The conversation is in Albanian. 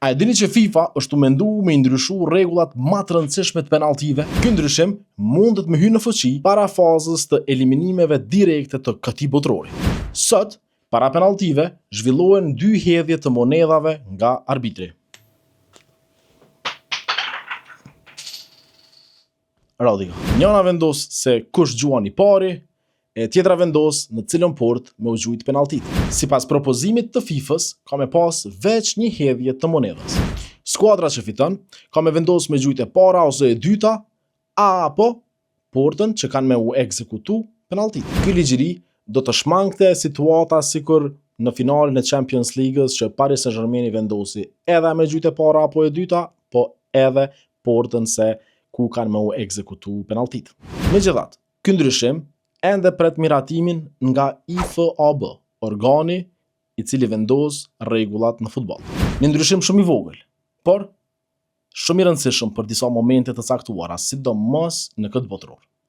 A e dini që FIFA është tu mendu me i ndryshu rregullat ma të rëndësishme të penalltive? Ky ndryshim mundet me hy në fuqi para fazës të eliminimeve direkte të këtij botërori. Sot, para penalltive, zhvillohen dy hedhje të monedhave nga arbitri. Radhika. Njëna vendos se kush gjuan i pari, e tjetra vendos në cilën portë me u gjujt penalltitë. Sipas propozimit të FIFA-s, ka me pas veç një hedhje të monedhës. Skuadra që fiton, ka me vendos me gjujt e para ose e dyta, apo portën që kanë me u ekzekutu penalltitë. Ky ligj i ri do të shmangte situata sikur në finalen e Champions League-s që Paris Saint-Germaini vendosi edhe me gjujt e para apo e dyta, po edhe portën se ku kanë me u ekzekutu penalltitë. Megjithatë, ky ndryshim ende pret miratimin nga IFAB, organi i cili vendos rregullat në futboll. Një ndryshim shumë i vogël, por shumë i rëndësishëm për disa momente të caktuara, sidomos në këtë botëror.